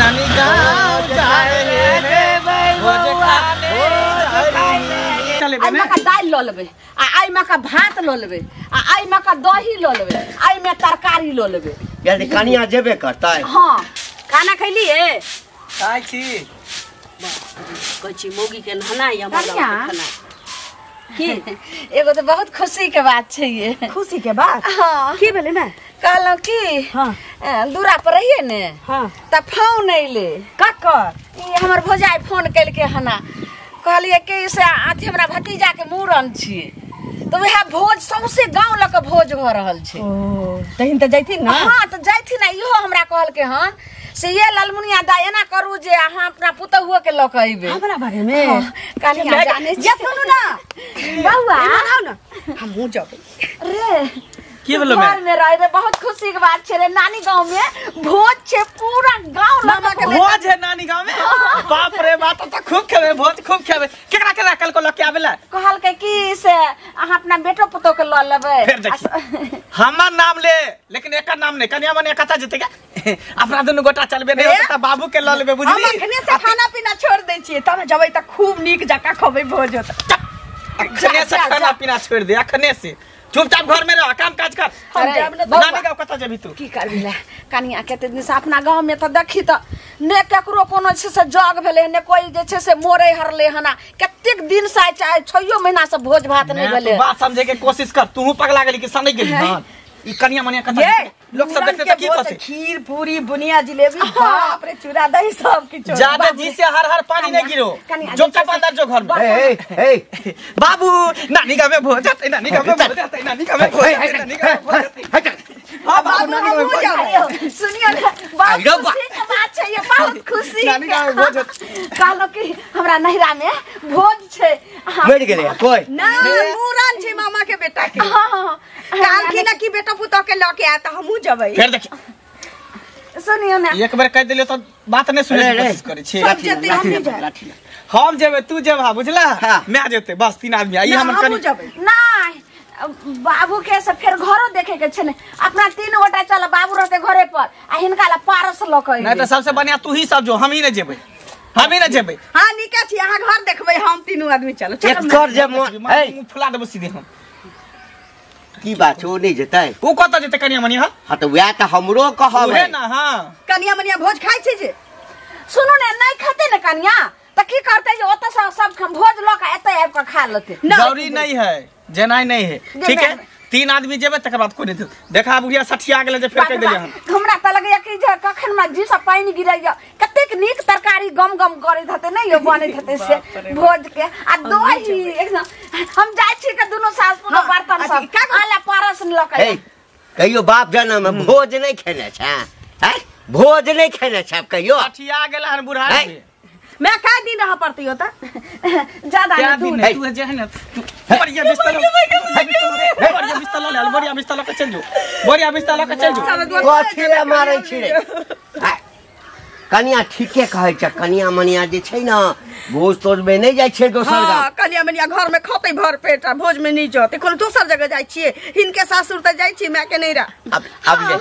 नानी गांव जा रहे हैं भोज खाने। आई में का दाल ल लेबै आ आई में का भात ल लेबै आ आई में का दही ल लेबै आई में तरकारी ल लेबै। जल्दी कनिया जेबे करतै। हां खाना खैलिए? खाइ छी। कहै छी मौगी के नहनाइ हमरा खाना की एगो तो बहुत खुशी के बात छै ये। खुशी के बात? हां की भेलै ना? कहलहुँ की हां दूरा पर रहिए ने। हां त फोन अइले। ककर? ई हमर भौजाई फोन केलके हना। कहलिए कि से अथी हमरा भतीजा के मूड़न छियै तो वएह भोज सौंसे गांव लऽ के भोज भऽ रहल छै। ओ तहिन त जैथिन ना? हां त जैथिन ना। इहो हमरा कहलके हन से ये ललमुनिया दा एना करू जे अहाँ अपना पुतहुओ के लऽ के अइबै हमरा बारे में। कनिया जाने ये सुनू ना बौआ आउ ना हमहूँ जबै रे। की भेलो घर में रह रे बहुत खुशी के बात छै रे। नानी गांव में भोज छै पूरा गांव लग के भोज है नानी गांव में। बाप रे बाप तो खूब खेबे भोज खूब खेबे। केकरा केकरा कल को लके आवेला? कहलकै की से अहाँ अपना बेटो पुतो के ल लेबै। फिर देखी हमर नाम ले लेकिन एकर नाम नहीं। कनिया मने कता जेते का अपना दुनु गोटा चलबे नहीं होते त बाबू के ल लेबे बुझली। हम अखने से खाना पीना छोड़ दै छियै तब जबै त खूब नीक जका खबै भोज होत। अखने से खाना पीना छोड़ दे अखने से चुपचाप घर में रह काम काज कर। नानी गाँव कतऽ जेबही तू? की करबी ला कनिया के दिन से अपना गाँव में तो देखी त ने केकरो कोनो छै से जग भेलै ने कोई जे छै से मोरे हरले हना। कतेक दिन से चाहे 6 महीना से भोज भात नहीं भेलै। बात समझे के कोशिश कर। तू पगला गेली कि सनै गेली? हां ई कनिया मनिया कतऽ लोग सब देखते त की कहते? खीर पूरी बुनिया जिलेबी बाप रे चूड़ा दही सब किछु। ज्यादा जी से हर हर पानी नहीं गिरो। चुपचाप अंदर जो घर में। ए ए बाबू नानी गाँव में भोज होतै नानी गाँव में भोज होतै नानी गाँव में भोज होतै नानी गाँव में भोज होतै। हां बाबू नानी गाँव में भोज। सुनियो ने बहुत खुशी के बात छै ये बहुत खुशी। नानी गाँव में भोज होतै। कहलो कि हमरा नहिरा में भोज छै। मरि गेलै कोई ना मूड़न छै मामा के बेटा के। हां कहलखिन ना कि बेटा पुतोह के ल के आयत हमहूँ जबै। फिर देखी सुनियो ना एक बार कह देलियो त बात नहीं सुने के कोशिश करै छी। सब जेतै हम नहीं जाय। हम जेबै तू जेबहा बुझला? मैं जेतै बस 3 आदमी आई हमर कनी नहीं बाबू के से फिर घरो देखे के छै ने। अपना 3 गोटा चल बाबू रहते घरे पर आ हिनका ला पारस ल के नहीं त सबसे बढ़िया तू ही सब जो हम ही नहीं जेबै हम ही नहीं जेबै। हां नीके छी अहाँ घर देखबै हम तीनू आदमी चलो चलो एकर जे मुंह फुला देबो सीधे हम। की बात ओ नहीं जेतै? ओ कतऽ जेतै कनिया मनिया? हां त वएह त हमरो कहब है ना। हां कनिया मनिया भोज खाइ छै जे सुनू ने नहीं खेतै ने कनिया त की करतै जे ओतऽ से सब भोज ल के एतै आबि के खा लेतै। जरूरी नहीं है जेनाइ नहीं है ठीक है। 3 आदमी जेबै तकर बाद कोई नहीं। देखा बुढ़िया सठिया गेलै जे फेर कह देलियै हम। हमरा त लगैया कि जे कखन हमरा जी से पानि गिरैया कतेक नीक तरकारी गम गम करैत हेतै नै यो बनैत हेतै से भोज के आ दही एकदम। हम जाइ छी के दुनू सास पुतोह बर्तन सब आला पारस ल के। ए कहियो बाप जनम में भोज नहीं खेने छै? हैं भोज नहीं खेने छै कहियो? सठिया गेल हन बुढ़ा रे। मैं कै दिन रह पड़ती होता ज्यादा नहीं तू जे है ना बढ़िया बिस्तर बढ़िया बिस्तर ल बढ़िया बिस्तर ल के चल जो बढ़िया बिस्तर ल के चल जो। कथी ले मारै छी रे? कनिया ठीके कहै छै। कनिया मनिया जे छै ना भोज तोज में नहीं जाइ छै दोसर गाँव। हां कनिया मनिया घर में खतै भर पेट आ भोज में नहीं जतै। कोनो दोसर जगह जाइ छियै हिनके सासुर त जाइ छी my के नहीं रह। अब ले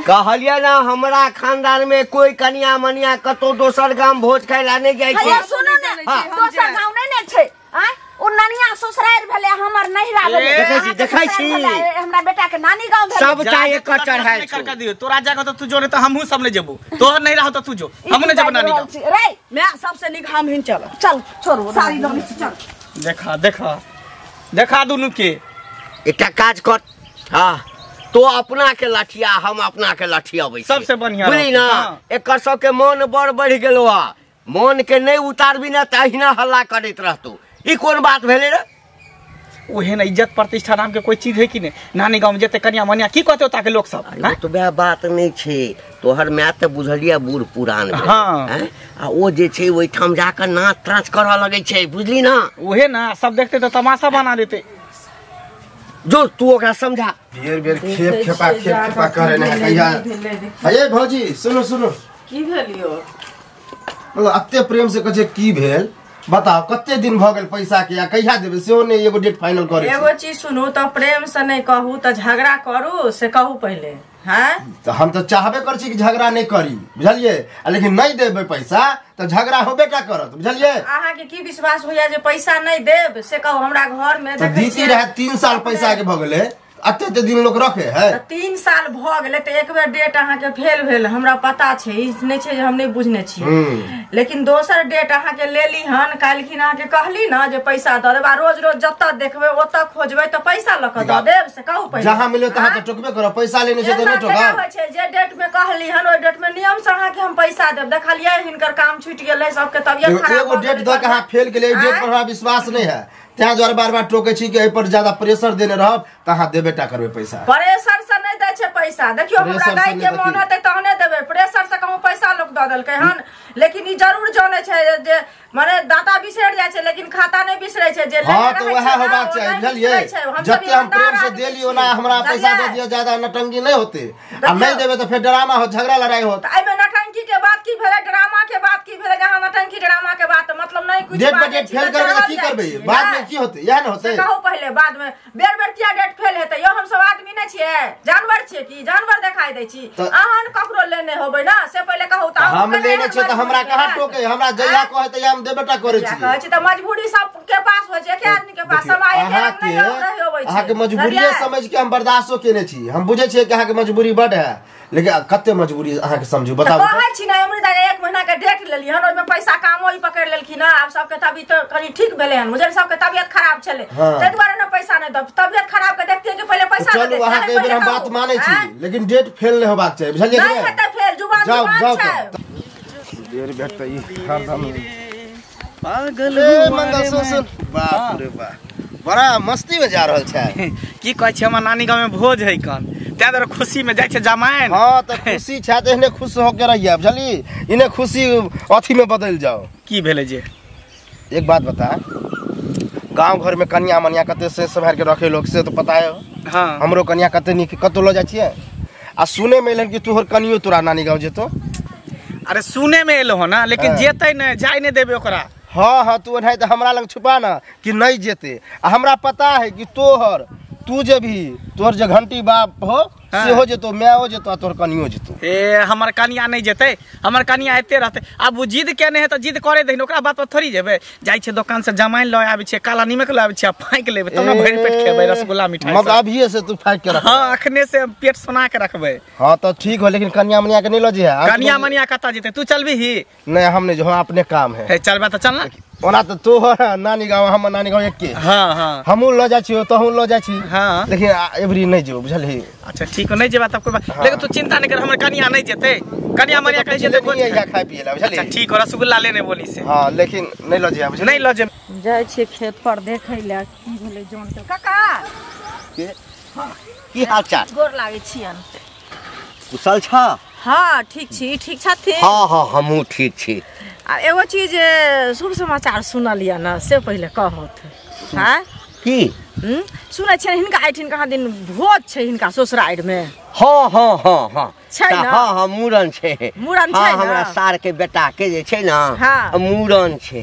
कहलियै ना हमरा खानदान में कोई कनिया मनिया कतौ दोसर गाम भोज खाइ ला नहीं जाइ छै। सुनू ने दोसर गाँव नहीं ने छै आय ओ ननिया ससुरारि भेलै हमर नहिरा भेलै। देखै छी देखै छी हमरा बेटा के नानी गाँव भेलै। सबटा एकर चढ़ायल कर के दियो तोरा जगह त तू जो नहीं त हमहू सब नहीं जेबो। तोहर नहीं रहो त तू जो हमहू नहीं जेबो नानी गाँव रे। मैं सबसे नीक हम हिन चल चल छोड़ू सारी लौनी चल। देखा देखा देखा दुनू के एकटा काज कर। हां तो अपना के लाठिया हम अपना के लाठियाबै सबसे बढ़िया बुझली ना। एकर सबके मन बड़ बढ़ि गेलो आ मन के नहीं उतारबी ना त अहिना हल्ला करैत रहतौ। ई कोन बात भेलै रे? ओहे ना इज्जत प्रतिष्ठा नाम के कोई चीज है कि नहीं? नानी गाँव में जेते कनिया मनिया की कहते ओता के लोग सब? तो वएह बात नहीं छै। तोहर my त बुझलिया बूढ़ पुरान भेलै। हां आ ओ जे छै ओहिठाम जाके नाच त्राच करऽ लगै छै बुझली ना। ओहे ना सब देखते त तमाशा बना देते। जो तू ओकरा समझा। बेर बेर खेप खेपा करे ने कहिया। अये भौजी सुनो सुनो की भेलियो? मतलब अते प्रेम से कहै छै की भेल बताओ कते दिन भ गेल पैसा के आ कहिया देबे सेहो नै एगो डेट फाइनल करे। एगो चीज सुनू त प्रेम से नहीं कहू त झगड़ा करू से कहू पहले। हैं तो हम तो चाहबे कर छी कि झगड़ा नहीं करी बुझलिए, लेकिन नहीं देबै पैसा तो झगड़ा होबे का करत बुझलिए। अहाँ के की विश्वास होया जे पैसा नहीं देब से कहू? हमरा घर में तो दीदी रहे 3 साल पैसा के भ गेलै, अते अते दिन लोग रखे है। 3 साल भ गेलै त एक बेर डेट अहाँ के फेल भेल, हमरा पता छै, ई नहीं छै जे हम नहीं बुझने छियै, लेकिन दोसर डेट अहाँ के लेली हन, काल्हिखिन अहाँ के कहली ना जे पैसा the देब, आ रोज रोज जतऽ देखबै ओतऽ खोजबै त पैसा ल के the देब से कहू? पहिले जहाँ मिले तहाँ त टोकबे करब, पैसा लेने छै त नहीं टोकब। होइ छै जे डेट में कहली हन ओहि डेट में नियम से अहाँ के हम पैसा देब। देखलियै हिनकर काम छूटि गेलै, सबके तबियत खराब, एगो डेट the के अहाँ फेल गेलै, डेट पर हमरा विश्वास नहीं है, तैं दुआरे बार बार टोके छी कि एहि पर ज्यादा प्रेशर देने रहब त अहाँ देबे टा करबै पैसा। प्रेशर से नहीं दै छै पैसा, देखियो हमरा दै के मन हेतै तहने देबै, प्रेशर से कहूँ पैसा लोक the देलकै हन, लेकिन ई जरूर जानै छै जे माने दाता बिसरि जाइ छै लेकिन खाता नहीं बिसरै छै जे हां तो वएह होबाक चाही बुझलिए। जते हम प्रेम से देली ओना हमरा पैसा दे दियो, ज्यादा नटंकी नहीं होते, आ नहीं देबै त फेर ड्रामा हो, झगड़ा लड़ाई होत। एहि में नटंकी के बात की भेलै, ड्रामा के बात की भेलै? जहां नटंकी ड्रामा के बात मतलब नहीं कुछ, डेट पर डेट फेल करबै त की करबै, बाद में की होते? इएह न होते। कहू पहिले बाद में बेर बेर किया डेट फेल हेतै? यो हम सब आदमी नहीं छियै, जानवर छियै की? जानवर देखाई दै छी अहाँ ककरो लेने होबै ना से पहिले कहू। त हम लेने छियै त हमरा कहाँ टोके, हमरा जहिया कहै तहिया हम देबे टा करै छी। कहै छी त मजबूरी सब के पास होइ छै, एके आदमी के पास समय एके रंग नहीं रहे होबै छै। अहाँ के मजबूरी समझ के हम बर्दाश्तो केने छी, हम बुझै छियै कि अहाँ के मजबूरी बड है, लेकिन कते मजबूरी अहाँ के समझू बताबू। कहै छी ना अमृता 1 महीना के डेट लेली हन, ओहिमे पैसा कामो ही पकड़ लेलखिन, आब सबके तबियत कनी ठीक भेलै हन, बुझल सबके तबियत खराब छलै तै दुआरे ने पैसा नहीं दब, तबियत खराब के देखतियै कि पहिले पैसा दे। चलू अहाँ के बेर हम बात मानै छी, लेकिन डेट फेल नहीं होबाक चाही बुझलियै? नहीं हेतै फेल, जुबान जुबान छै। देर भेटतै ई हरदम पागल मंगल सुन सुन, बाप रे बाप बड़ा मस्ती में जा रहल छै। की कहै छै हमर नानी गांव में भोज है कन, तै दुआरे खुशी में जाइ छै जमाइन। हां त खुशी छै त एहने खुश हो के रहिया बुझली, इने खुशी अथी में बदल जाओ। की भेलै जे? एक बात बता, गांव घर में कन्या मनिया कते से सम्हार के रखे लोग से तो पता है। हां हमरो कन्या कते नीक कतो ल जाइ छियै, आ सुने में एलन कि तोहर कनियो तोरा नानी गांव जेतो। अरे सुने में एलो हो ना, लेकिन जेतै नै, जाय नै देबे ओकरा। हाँ हाँ तू ओनाहि तऽ हमरा लग छुपा ना कि नहीं जेते, आ हमरा पता है कि तोहर तू जे भी तोहर जे घंटी बाप हो सेहो जेतो, मायो जेतो आ तोहर कनियो जेतो। ए हमर कनिया नहीं जेते, हमर कनिया एते रहते। आब उ जिद केने है त जिद करे दहिन, ओकरा बात पर थोड़ी जेबै। जाइ छै दुकान से जमाइन ल आबै छै, काला नीमक ल आबै छै, फाँकि लेबै तब ने भरि पेट खेबै रसगुल्ला मिठाई। मतलब अभिये से तू फाँकि के रख? हां अखने से पेट सुना के रखबै। हां त ठीक हो, लेकिन कनिया मनिया के नहीं ल जे। कनिया मनिया कत जेते? तू चलबी ही? नहीं हम नहीं, जो अपने काम है। हे चलबा त चल ना। ओना त तोहर नानी गाँव हमर नानी गाँव एके। हां हां हमहूँ ल जाइ छी तोहूँ ल जाइ छी। हां लेकिन एबरी नहीं जेबो बुझलही। अच्छा ठीक हो, नहीं जेबा तब कोई बात, लेकिन तू चिंता नहीं कर, हमर कनिया नहीं जेते, कनिया मनिया कहि जेते भोज खाय पिए ला बुझलही। अच्छा ठीक हो, रसगुल्ला लेने बोली से। हां लेकिन नहीं ल जेबा बुझलही। नहीं ल जेबा। जाइ छी खेत पर देखै ला की भेलै जोन के। काका के की हाल चाल? गोर लागै छियन। कुशल छ? हां ठीक छी। ठीक छथिन? हां हां हमहूँ ठीक छी। आ एगो चीज शुभ समाचार सुनलियै ना से पहिले कहत। हां की? सुनै छियनि हिनका एहिठिन कहाँ दिन भोज छै हिनका ससुरारि में। हाँ हाँ हाँ हाँ छै ना? हाँ हाँ मूड़न छै। मूड़न छै? हाँ हमरा सार के बेटा के जे छै ना मूड़न छै,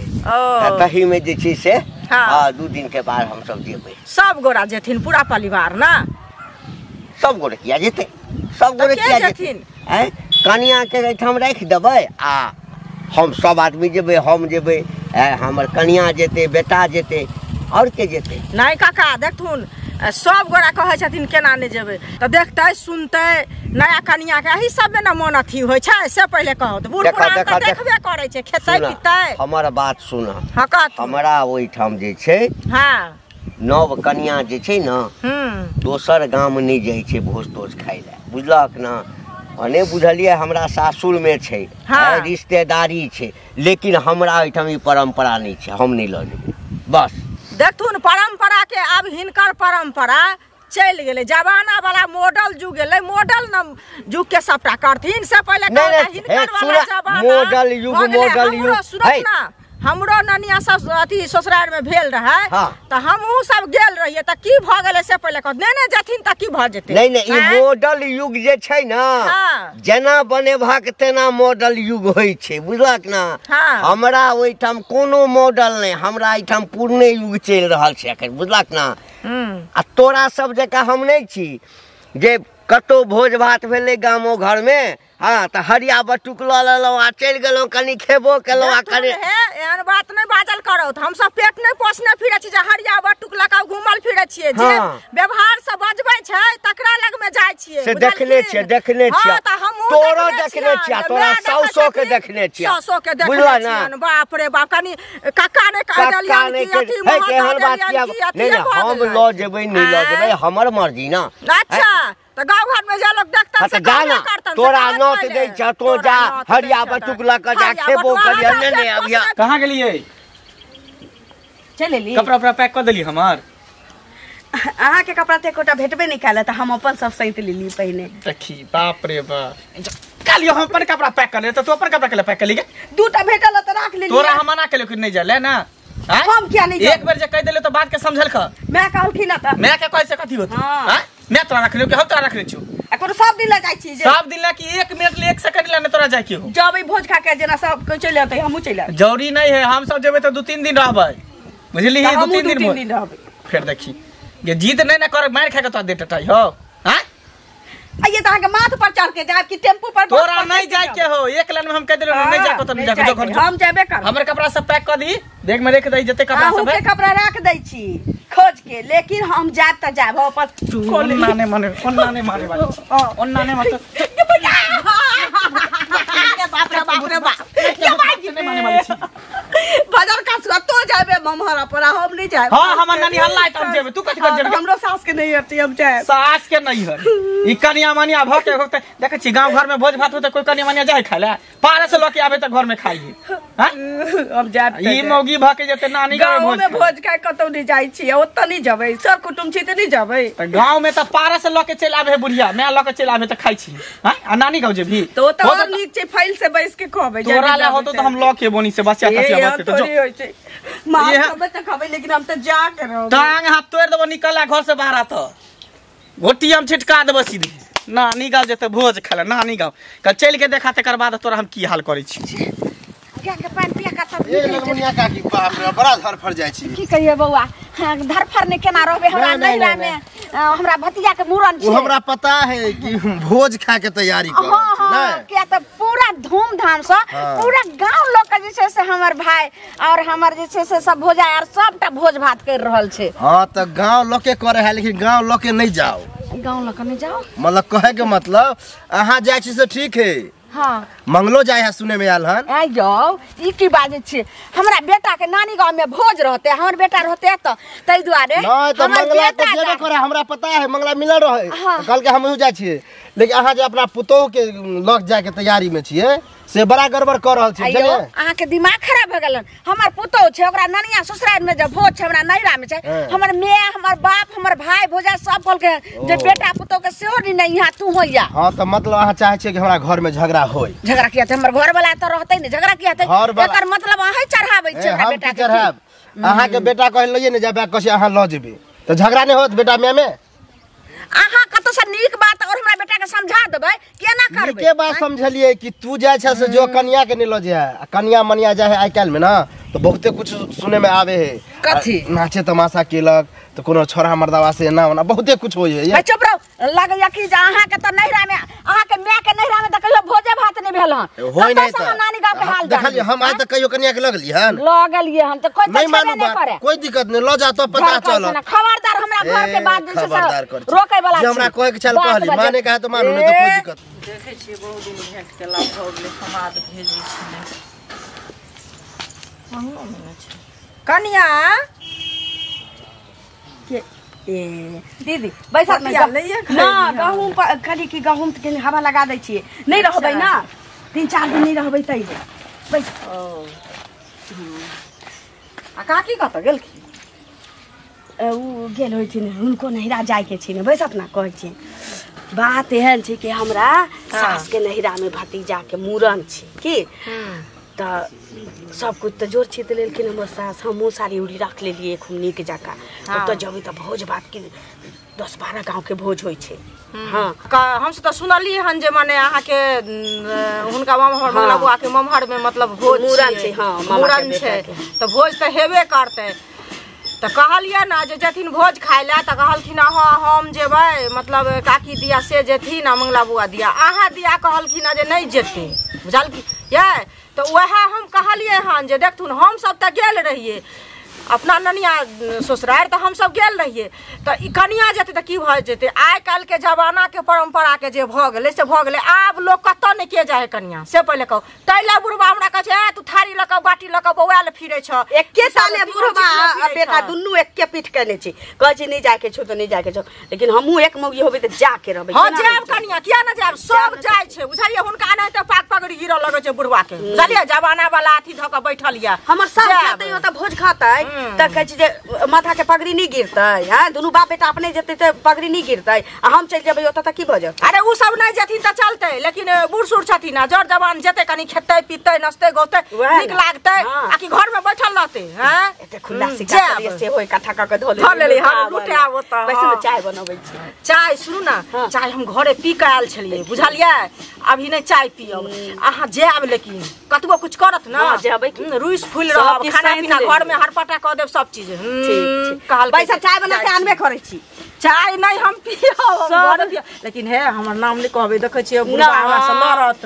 तही में जे छै से हाँ 2 दिन के बाद हम सब जेबै। सब गोरा जेथिन पूरा परिवार ना? सब गोरे किया जेतै, सब गोरे किया जेथिन? आँय कनिया के एहिठाम राखि देबै आ हम सब आदमी जेबै, हम जेबै, हमर कनिया जेतै, बेटा जेतै, और के जेतै? नहीं काका देखथुन सब गोरा कहै छथिन केना नहि जेबै, तऽ देखतै सुनतै नया कनिया के एही सबमे ने मन अथी होइ छै से पहिले कहत। बूढ़ पुरान तऽ देखबे करै छै, खेतै पीतै। हमर बात सुन। हाँ कहत। हमरा ओहिठाम जे छै हाँ नव कनिया जे छै ने दोसर गाम नहि जाइ छै भोज तोज खाइ लए, बुझलक ना? अने बुझलियै हमरा सासुर में छै, रिश्तेदारी छै, लेकिन हमरा ओहिठाम ई परंपरा नहीं छै, हम नहीं लऽ जेबै बस। देखथुन परंपरा के आब हिनकर परंपरा चलि गेलै, जमाना वाला मॉडल जुग गेलै, मॉडल न जुग के सबटा करथिन से पहिले हिनकर वाला जमाना मॉडल युग, मॉडल युग। सुनत ना हमरो ननिया सब अथी ससुराल में भेल रहे त हमहू सब गेल रहिए त की भ गेलै से पहिले कह। नहीं नहीं जथिन त की भ जेतै? नहीं नहीं ई मॉडल युग जे छै ना जेना बनेबाक तेना मॉडल युग होइ छै, बुझलक ना? हमरा ओहिठाम कोनो मॉडल नहीं, हमरा एहिठाम पुरने युग चलि रहल छै एखन, बुझलक ना? आ तोरा सब जकाँ हम नहीं छी जे कतौ भोज भात भेलै गामो घर में, हाँ त हरिया बटुक ल लेलहुँ आ चलि गेलहुँ, कनि खेबो केलहुँ आ कनि एहन बात नहि बाजल करू। हम सब पेट नहि पोसने फिरै छी जे हरिया बटुक लऽ कऽ घूमल फिरै छियै। जे व्यवहार से बजबै छै तकरा लग में जाइ छियै। से देखने छियै, देखने छियै, तोरो देखने छियै, तोरा साउसो के देखने छियै, साउसो के देखने छियै। बाप रे बाप, कनि कक्का ने कह देलियन कि अथी एहन बात किया? नहि हम लऽ जेबै नहि लऽ जेबै हमर मर्जी ना। अच्छा त गाँव घर में जे लोग देखतन से जा ना, तोरा नोत दै छ, तो जा हरिया बटुक ल के जा खेबो करिय। नहि नहि अभिया कहाँ गेलियै? चल एली, कपड़ा उपड़ा पैक कर देली हमर। अहाँ के कपड़ा त एकोटा भेटबे नहीं कैल त हम अपन सब सैत लेली पहिने। देखी बाप रे बाप, काली हम अपन कपड़ा पैक कर ले त तू अपन कपड़ा के पैक कर ली? दूटा भेटल त राख लेली। तोरा हम मना केलियो कि नहीं जाले ना, हम किया नहीं? एक बेर जे कह देले तो बात के समझल ख। मैं कहलखिन ना त मैं के कह से कथी होत? हां मैं तोरा रखलियो कि हम तोरा रखले छियो? आ कोनो सब दिन ल जाय छी? सब दिन ला कि 1 मिनट ले 1 सेकंड ला ने तोरा जाय के हो? जब भोज खा के जेना सब कोई चलि आते हमहु चलि आबे। जरूरी नहीं है, हम सब जेबे त 2-3 दिन रहबै, बुझली? 2-3 दिन रहबै। फिर देखी ये जीत नहीं ना कर, मार खा के तोरा दे टटाई हो। हां आइए त अहाँ के माथ पर चढ़ के जाब कि टेम्पू पर? तोरा नहीं जाय के हो, एक लाइन में हम कह देलो नहीं जा के तो नहीं जा के, जो हम जाबे कर। हमर कपड़ा सब पैक कर दी, देख में रख दई जते कपड़ा सब है। के कपड़ा रख दई छी खोज के, लेकिन हम जाब त जाब अपन खोल माने माने ओन्ना नहीं मारे वाली, ओन्ना नहीं मारत। बाप रे बाप रे बाप, के भाई नहीं माने वाली छी। बाजार का सुआ तो जाबे ममहरा पर, हम नहीं जाब। हां हमर नानी हल्ला त हम जेबे, तू कथि कर जेबे? हमरो सास के नहीं हती, हम जाब। सास के नहीं हर ई कनिया मनिया भ के होते। देखै छी गांव घर में भोज भात होते, कोई कनिया मनिया जाय खाय ला, पारे से ल के आबे त घर में खाई। हां हम जाब। ई मौगी भ के जेते नानी गांव में भोज खाय कतौ नहीं जाय छी, ओत नहीं जबै, सब कुटुम छी त नहीं जबै। त गांव में त पारे से ल के चल आबे बुढ़िया, मैं ल के चल आबे त खाई छी। हां आ नानी गांव जेबी त ओत और नीक छै, फैल से बैस के खबै। तोरा ला होतो त हम ल के बोनी से बसिया खसिया बसते त जो होय छै। मां खबै त खबै, लेकिन हम त जा के रहब। टांग हाथ तोड़ देबो, निकल आ घर से बाहर आ त गोटी हम छिटका देबो सीधे। नानी गाँव जेते भोज खाला नानी गाँव कल चल के देखा, तकर बाद तोरा हम की हाल करै छी। क्या के पानी पिया का तब ए ललमुनिया काकी, बाप रे बड़ा धरफर जाय छी। की कहिए बौआ, धरफर ने केना रहबे? हमरा नैहरा में हमरा भतिजा के मूड़न छै। वो हमरा पता है कि भोज खा के तैयारी कर रहल छी। हां किया त पूरा धूमधाम से पूरा गांव लोग के जे छै से हमर भाई और हमर जे छै से सब भोजा और सबटा भोज भात कर रहल छै। हां त गांव लोग के करे है, लेकिन गांव लोग के नहीं जाओ। गांव लोग के नहीं जाओ मतलब कहे के मतलब अहाँ जाय छी से ठीक है। हाँ मंगलो जाय है सुने में आयल हन। आ जाओ ई की बाजे छी? हमरा बेटा के नानी गांव में भोज रहते, हमर बेटा रहते त तई दुआरे नहीं त मंगला त जेबे करे, हमरा पता है मंगला मिलल रहे। हाँ। कल के हमहु जाय छियै, लेकिन अहाँ जे अपना पुतोह के लग जाय के तैयारी में छियै से बड़ा गड़बड़ कर रहल छी। अयो अहाँ के दिमाग खराब भ गेलन। हमर पुतोह छै, ओकरा ननिया ससुराल में जब भोज छै, हमरा नैहरा में छै। हमर my हमर बाप हमर भाई भौजा सब कहलके जे बेटा पुतोह के सेहो नहीं यहाँ तू होइया। हां त मतलब अहाँ चाहे छियै कि हमरा घर में झगड़ा होय? झगड़ा किया त हमर घर वाला त रहतै ने, झगड़ा किया त? एकर मतलब अहाँ चढ़ाबै छै हमरा बेटा के। चढ़ाब अहाँ के बेटा कहलियै ने जाबे कहै अहाँ ल जेबै त झगड़ा नहीं होत बेटा my में? अहाँ कतौ से नीक बात और हमरा बेटा के समझा देबै, केना करबै? नीके बात समझलियै कि तू जाय छ से जो कनिया के नहीं ल जाय, आ कनिया मनिया जाय है आइ काल्हि में ना तो बहुते कुछ सुने में आवे है। कथी? नाचे तमाशा केलक त कोनो छोरा मर्दावा से एना ओना बहुते कुछ होय है। चुप रहो, लगैया कि जे अहाँ के त नैहरा में अहाँ के my के नैहरा में त कहियो भोजे भात नहीं भेल हन। होय नहीं त नानी गांव के हाल देखलियै हम आज तक कहियो कनिया के लगली हन? लगलियै हम त कोई नहीं मानू बात, कोई दिक्कत नहीं, ल जा तो पता चल। खबरदार हमरा घर के बात जे छै रोकै वाला जे हमरा कहै के छल कहली, माने के है त मानू, नहीं त कोई दिक्कत। देखै छियै बहुत दिन भेंट केला भऽ गेलै, समाद भेजै छलै मंगलो में ने छै कनिया के। ए दीदी बैसा ना गहूम खाली कि गहूम के हवा लगा दै छियै, नहीं रहबै ना 3-4 दिन नहीं रहबै तै बैस। आ काकी कतऽ गेलखिन? उ गेल होइथिन, हुनको नैहरा जायके छै ने, बैसत ना कहै छियै। बात एहन छै कि हमरा सास के नैहरा में भतीजा के मूड़न छै की, त सब कुछ त जोर छीत लेलखिन हमर सास, हमहूँ साड़ी उड़ी रख लेलियै खूब नीक जकाँ। ओतऽ जेबै तऽ भोज भात के 10-12 गाँव के भोज होइ छै। हाँ हम तऽ सुनलियै हन जे माने अहाँके हुनका ममहर मंगला बुआ के ममहर में मतलब भोज मूड़न छै। हाँ मूड़न छै तऽ भोज तऽ हेबे करतै। तऽ कहलियै ने जे जेथिन भोज खाय लए तऽ कहलखिन हँ हम जेबै, मतलब काकी दिया से जेथिन आ मंगला बुआ दिया, अहाँ दिया कहलखिन जे नहि जेतै, बुझलखिन ये। तऽ वएह हम कहलियै हन जे देखथुन हमसब तऽ गेल रहियै अपना ननिया ससुरारि, तऽ हमसब गेल रहियै, तऽ ई कनिया जेतै तऽ की भऽ जेतै। आइ काल्हिके जमानाके परम्पराके जे भऽ गेलै से भऽ गेलै, आब लोक कतऽ नहि के जाइ है कनिया से पहिले कहू। ताहि लए बुढ़बा हमरा कहै छै तू थारी लऽ कऽ बाटी लऽ कऽ बौआयल फिरै छह। एके साले बुढ़बा आ बेटा दुनू एके पीठ केने छै, कहै छै नहि जायके छौ तऽ नहि जायके छौ, लेकिन हमहूँ एक मौगी होबै तऽ जाके रहबै। हँ जायब कनिया, किया नहि जायब, सब जाइ छै बुझलियै। हुनका नहि तऽ पाग पगड़ी गिरऽ लगै छै बुढ़बा के, बुझलियै, जमाना वाला अथी धऽ कऽ बैठल यऽ। हमर सास जेतै ओतऽ भोज खातै तऽ कहै छै जे माथा के पगड़ी नहि गिरतै, हँ दुनू बाप बेटा अपने जेतै तऽ पगड़ी नहि गिरतै, आ हम चलि जेबै ओतऽ तऽ की भऽ जेतै। अरे ओ सब नहि जेथिन तऽ चलतै, लेकिन बूढ़ सूढ़ छथिन आ जर जवान जेतै कनि खेतै पीतै नचतै गौतै नीक लागतै, आ कि घर में बैठल रहतै। हँ एते खुला सिक्का चलिए सेहो इकट्ठा कऽ के धऽ लेली, हँ लुटे आब ओतऽ। बैसू ने, चाय बनबै छी। चाय सुनू ने, चाय हम घरे पी कऽ आयल छलियै बुझलियै, अभी नहि चाय पियब, अहाँ जायब लेकिन कतबो कुछ करत ने जेबै, रुसि फूलि रहब, खाना पीना घर में हरपटा कऽ देब सब चीज। पैसा चाय बना के आनबे करै छी। चाय नहि हम पियब, लेकिन हे हमर नाम नहि कहबै, देखै छियै बुढ़बा हमरा से लड़त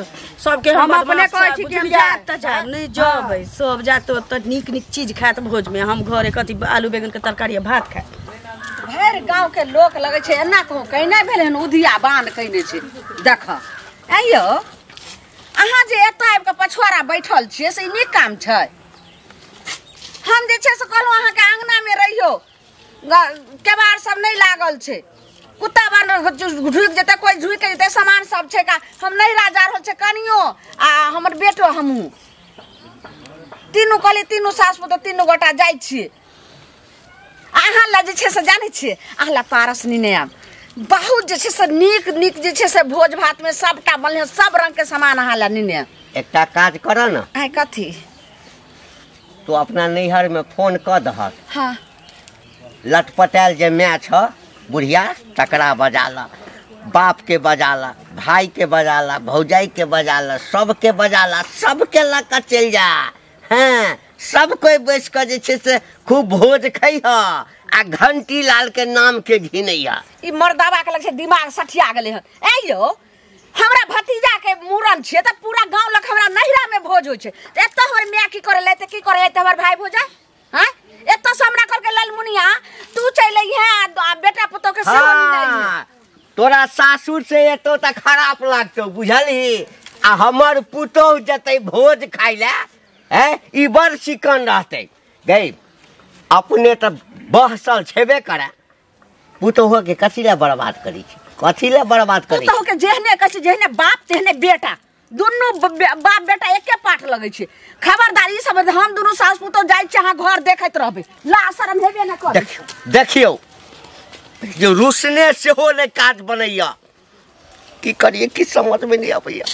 सबके। हम अपने कहै छी कि हम जायब तऽ जायब, नहि जेबै, सब जायत ओतऽ नीक नीक चीज खायत भोजमे, हम घरे कथी आलू बैगन के तरकारी भात खायब। भरि गाँव के लोक लगै छै एना कहू कहिना भेलै हन, उधिया बान्ह कयने छै। देख आइयो अहाँ जे एतऽ आबि कऽ पछुआरा बैठल छियै से ई नीक काम छै। हम जे छै से कहलहुँ अहाँके अङ्गनामे रहियौ, केबाड़ सब नहि लागल छै, कुत्ता बानर झुकि जेतै, कोइ झुकि जेतै, सामान सब छै का। हम नैहरा जा रहल छै कनियो आ हमर बेटो हमहूँ तीनू कहलियै, तीनू सास पुतोह तीनू गोटा जाइ छियै। अहाँ लए जे छै से जानै छियै अहाँ लए पारस नेने आयब, बहुत जे छै से नीक नीक जे छै से भोज भातमे सबटा बनलै, सब रङ्गके सामान अहाँ लए नेने आयब। एकटा काज करऽ ने। आइ कथी? तू अपना नैहरमे फोन कऽ दहक। हाँ लटपटायल जे माय छ बुढ़िया तकरा बजा ला, बाप के बजा ला, भाई के बजा ला, भौजाई के बजा ला, सबके बजा ला, सबके लऽ कऽ चलि जा। हाँ सब कोई बैस कऽ जे छै से खूब भोज खैह आ घंटी लाल के नाम के घिनैया। ई मर्दाबा के लग छै दिमाग सठिया गेलै हन। ऐ यौ हमरा भतीजा के मूड़न छियै तऽ पूरा गाँव लग हमरा नैहरा में भोज होइ छै, तऽ एतऽ हमर माय की करे लए की करे हमर भाई भोजा। हाँ एतऽ से हमरा कहलकै ललमुनिया तू चलि अइहे आ बेटा पुतोह के सेहो नेने अइहे। तोरा सासुर से एतौ तऽ खराब लागतौ बुझलही, आ हमर पुतोह जेतै भोज खाय लए हैं ई बड़ चिकन रहतै गई, अपने तऽ बहसल छेबे करे, पुतोह के कथी लए बर्बाद करै छै, कथी लए बर्बाद करै छै। पुतोह के जेहने कहै छै जेहने बाप तेहने बेटा, दुनू बाप बेटा एके पाठ लगै छै। खबरदार ई सब हम दुनू सास पुतोह जाइ छी अहाँ घर देखैत रहबै, ला शरम हेबे नहि करै। देखियौ जो रुसने सेहो नहि काज बनैया, की करियै की समझमे नहि अबैया।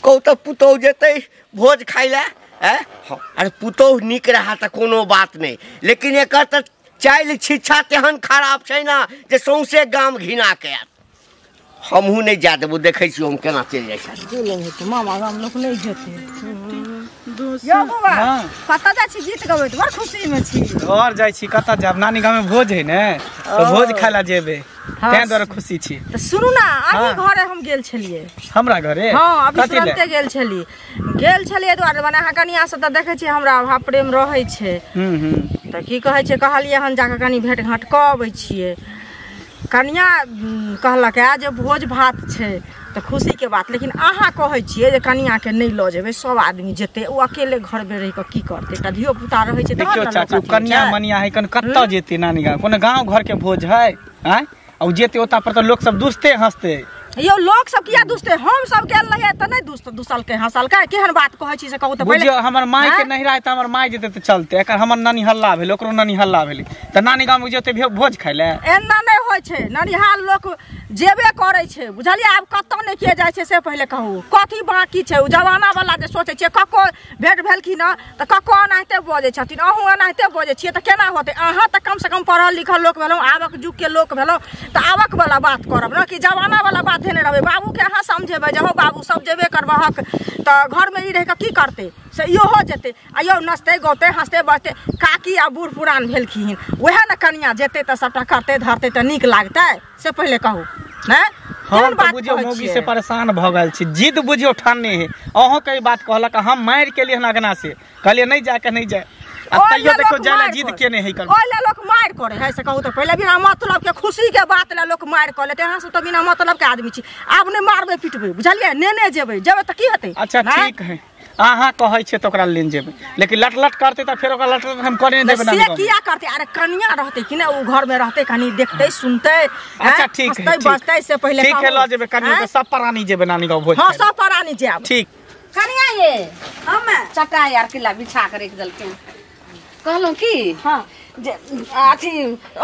कहू तऽ पुतोह जेतै भोज खाय लए हैं, अरे पुतोह नीक रहा तऽ कोनो बात नहि, लेकिन एकर तऽ चालि छिच्छा तेहन खराब छै ने जे सौंसे गाम घिना के आयत। हमहूँ नहि जा देबो, देखै छियौ हम केना चलि जाइ छै। मामा गाम लोक नहि जेतै। यौ बौआ कतऽ जाइ छी गीत गबैत, बड़ खुशीमे छी? घर जाइ छी, कतऽ जायब, नानी गाममे भोज है ने तऽ भोज खाय लए जेबै, तें दुआरे खुशी छी। तऽ सुनू ने, अहीं घरे हम गेल छलियै। हमरा घरे? हँ अभी तुरन्ते गेल छली, गेल छलियै दुआरे मने अहाँ कनिया से तऽ देखै छियै हमरा अभाव प्रेम रहै छै, तऽ की कहै छै कहलियै हन जाकऽ कनि भेट घाँट कऽ अबै छियै। कनिया कहलक जे भोज भात छै तऽ खुशीके बात, लेकिन अहाँ कहै छियै जे कनियाके नहि लऽ जेबै, सब आदमी जेतै, ओ अकेले घरमे रहि कऽ की करतै, एकटा धियो पुता रहै छै। देखियौ चाची, कनिया मनिया है कन कतऽ जेतै नानी गाम, कोनो गाँव घरके भोज है आँय, आ ओ जेतै ओतऽ पर तऽ लोक सब दुसते हँसते। यौ लोक सब किया दुसते, हम सब गेल रहियै तऽ नहि दुसलकै हँसलकै, केहन बात कहै छी से कहू तऽ पहिले। बुझियौ हमर माय के नैहरा है तऽ हमर माय जेतै तऽ चलतै, एकर हमर नानी हल्ला भेलै, ओकरो नानी हल्ला भेलै, तऽ नानी गाम जेतै भोज खाय लए? एना नहि होइ छै ननिहाल लोक जेबे करै छै बुझलियै। आब कतऽ नहि किए जाइ छै से पहिले कहू कथी बाँकी छै। ओ जमाना वाला जे सोचै छियै कक्को भेट भेलखिन हँ तऽ कक्को एनाहिते बजै छथिन अहूँ एनाहिते बजै छियै तऽ केना होतै। अहाँ तऽ कमसँ कम पढ़ल लिखल लोक भेलहुँ आबक युगके लोक भेलहुँ तऽ आबक वाला बात करब ने कि जमाना वाला बात धेने रहबै। बाबूके अहाँ समझेबै जे हौ बाबू सब जेबे करबहक तऽ घरमे ई रहि कऽ की करतै से इहो जेतै आ यौ नचतै गौतै हँसतै बजतै। काकी आ बूढ़ पुरान भेलखिन वएह ने कनिया जेतै तऽ सबटा करतै धरतै तऽ नीक लागतै से पहिले कहू। नहि हम तऽ बुझियौ मौगी से परेशान भऽ गेल छी जिद बुझियौ ठानने है। अहूँ के बात कहलक हम मारि के लिए अगना से कहलियै नहि जाके नहि जाय आ तैयो देखियौ जाय ला जिद केने है। ओहि ला लोक मारि करे है से कहू तऽ पहिले बिना मतलब के खुशी के बात ला लोक मारि कऽ लेतै। अहाँ सब तऽ बिना मतलब के आदमी छी आब नहि मारबै पिटबै बुझलियै नेने जेबै जेबै तऽ की हेतै। अच्छा ठीक है अहाँ कहै छियै तऽ ओकरा लेने जेबै लेकिन लट लट करतै तऽ फेर ओकरा लट लट हम करे नहि देबै। से किया करतै? अरे कनिया रहतै कि नहि ओ घरमे रहतै कनि देखतै सुनतै। अच्छा ठीक है बजतै से पहिले ठीक है लऽ जेबै कनिया के सब प्राणी जेबै नानी गाँव भोज। हाँ सब प्राणी जायब ठीक। कनिया ये हम चटाई आर किला बिछा के राखि देलखिन कहलहुँ की हाँ जे अथी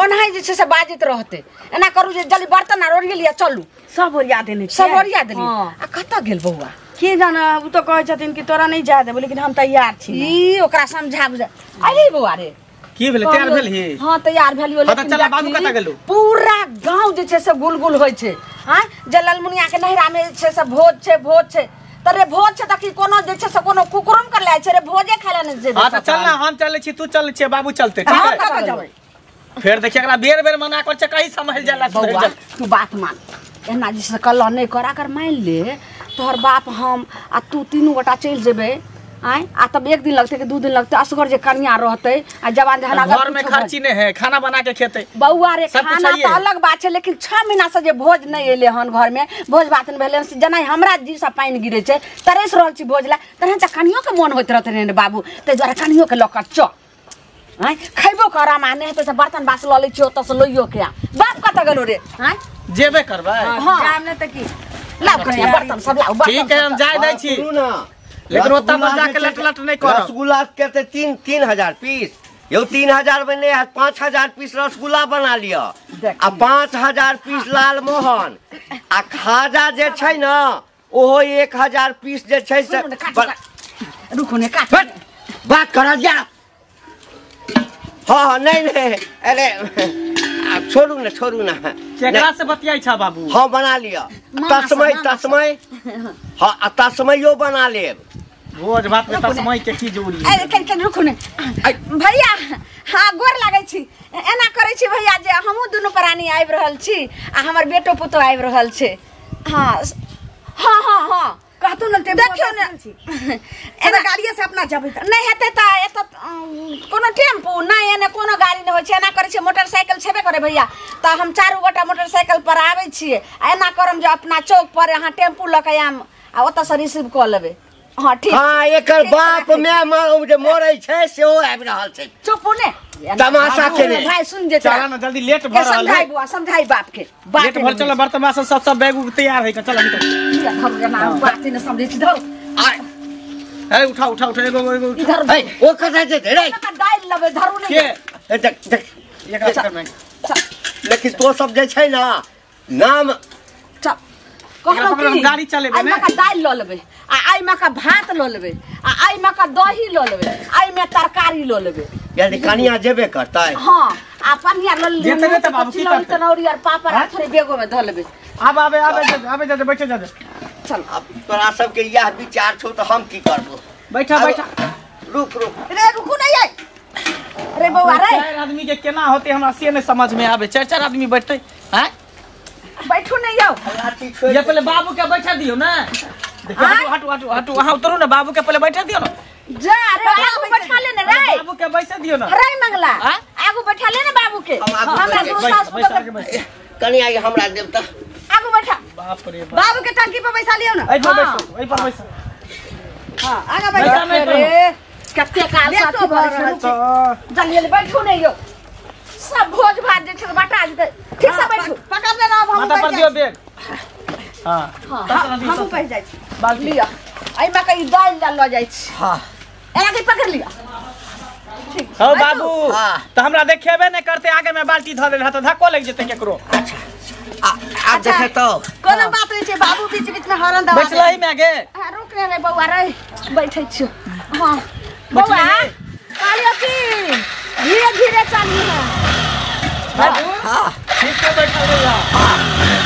ओनाहि जे छै से बाजैत रहतै। एना करू जे जल्दी बर्तन आर ओरिया लिअ चलू। सब ओरिया देने सब ओरिया देलियै आ कतऽ गेल बौआ के जाने। ओ तऽ कहै छथिन कि तोरा नहि जाय देबो लेकिन हम तैयार छी। ई ओकरा समझा बुझा अरे बौआ रे की भेलै तैयार भेलही? हाँ तैयार भेलियो लेकिन चल बाबू कतऽ गेलौ? पूरा गांव जे छै से गुलगुल होइ छै। हाँ जे ललमुनिया के नहिरा में छै से भोज छै भोज छै त रे भोज छै त की कोनो जे छै से कोनो कुकुरम कर लाय छै रे भोजे खाय ला नहि जेबै। हां त चल ना हम चलै छी तू चलै छी बाबू चलते ठीक है। कतऽ जेबै? फेर देखिए एकरा बेर बेर मना कर छै कहीं संभल जाला बौआ तू बात मान एना जे से कल्ला नहि कर अगर मान ले तोहर बाप हम आ तू तीनू गोटा चलि जेबै आय आ तब एक दिन लगतै कि 2 दिन लगतै असगर जे कनिया रहतै आ जवान जहन अगर घर में खर्ची नहीं है खाना बना के खेतै बौआ रे खाना तऽ अलग बात छै लेकिन 6 महीना से जे भोज नहि एलै हन घर में भोज भात नहि भेलै हन जेना हमरा जी से पानि गिरै छै तरसि रहल छी भोज ला तहन तऽ कनियो के मोन होइत रहतै ने बाबू ताहि दुआरे कनियो के लऽ कऽ चल आय खैबो करम आ नहि हेतै तऽ बर्तन बासन लऽ लै छियै ओतऽ से लइयो के आ बाप कतऽ गेलो रे आय जेबे करबै। हाँ जाम नहि तऽ की लाउ कनिया बर्तन सब लाउ बर्तन ठीक है हम जाय दै छी लेकिन ओतऽ पर जाके लट लट नहि करब। रसगुल्ला के तऽ 3,000 पीस यौ 3,000 में नहीं 5,000 पीस रसगुल्ला बना लिअ आ 5,000 पीस लालमोहन आ खाजा जे छै ने ओहो 1,000 पीस जे छै से रुकू ने काट बात करल जा। हाँ हाँ नहीं नहीं अरे आप छोड़ू ना छोड़ू ना केकरा से बतियाई छा बाबू? हाँ बना लिया तस्मय तस्मय हाँ आ तस्मयो बना लेब भोज भात में तस्मय के की जरूरी। अरे कनि कनि रुकू ने भैया। हाँ गोर लागै छी एना करै छी भैया जे हमहूँ दुनू प्राणी आबि रहल छी आ हमर बेटो पुतोह आबि रहल छै। हाँ हाँ हाँ हाँ कहतू न देखियौ ने एना गाड़िए से अपना जेबै नहि हेतै तऽ एतऽ कोनो टेम्पू नहि एने कोनो गाड़ी नहि होइ छै। एना करै छियै मोटरसाइकिल छेबे करै भैया तऽ हम चारू गोटा मोटरसाइकिल पर आबै छियै आ एना करम जे अपना चौक पर अहाँ टेम्पू लऽ कऽ आयब आ ओतऽसँ रिसीव कऽ लेबै। हाँ ठीक। हाँ एकर बाप my जे मरै छै सेहो आबि रहल छै। चुप ने तमाशा केने भाई सुन जे चल ना जल्दी लेट भऽ रहल है। समझाई बुआ समझाई बाप के बाप लेट भऽ चल बर्तन बासन सब सब बैग उग तैयार है चल निकल। धरू एना बात नहि समझै छी धरू ए उठा उठा उठा एगो एगो इधर ए ओ कतऽ जेतै रे दालि लेबै धरू ने के देख देख एकरा करबै लेकिन तो सब जे छै ना नाम चल कहलहुँ की गाड़ी चलेबै ने एहिमे दालि लऽ लेबै आ एहिमे का भात लऽ लेबै आ एहिमे का दही लऽ लेबै एहिमे तरकारी लऽ लेबै। यदि कनिया जेबे करतै। हाँ आ पनिया लऽ लेबै जेतै तऽ बाबू की करतै तनौरी आर पापड़ आर थोड़े बेगो में धऽ लेबै। आब आबे आबे आबे जा बैठे जा चल अब तोरा सबके इएह विचार छौ तऽ हम की करबो। बैठा बैठा रुक रुक रे रुकू नहीं आई रे बौआ रे चार आदमी के केना होते हमरा से नहीं समझ में आवे। चार चार आदमी बैठते हैं बैठू नहीं आओ ये पहले बाबू के बैठा दियो ना। देखो हटू हटू हटू हटू वहां उतरू ना बाबू के पहले बैठा दियो ना। जा रे आगू बैठा ले ना रे बाबू के बैठा दियो ना रे मंगला आगू बैठा ले ना बाबू के। हमरा दू सास पुतोह कनी आई हमरा देव त आगू बैठा। बाप रे बाप बाबू के टंकी पर बैठा लियो ना। एई पर बैठो एई पर बैठो। हां आगा बैठा रे कते काल साथी भर जल्दी जल्दी बैठू नहीं यो सब भोज भात जे छै बटा जेतै। ठीक से बैठू पकड़ लेना अब हम माथा पर दियो बैग। हां हम बैठ जाइ छी बाल्टी लिअ एहिमे कई दालि दाल लऽ जाइ छी। हां एना के पकड़ लिअ ठीक हो बाबू हाँ। त हमरा देखेबे नै करते आगे में बाल्टी धऽ देल त धक्को लागि जेतै केकरो। अच्छा आब देखे तो कोनो बात नहीं छै बाबू बीच बीच में हॉर्न दबा बैठलही में गे। हां रुक रे रे बौआ रे बैठै छियो। हां बौआ कहलियो कि धीरे धीरे चलू है बाबू हां ठीक से बैठल रहिया।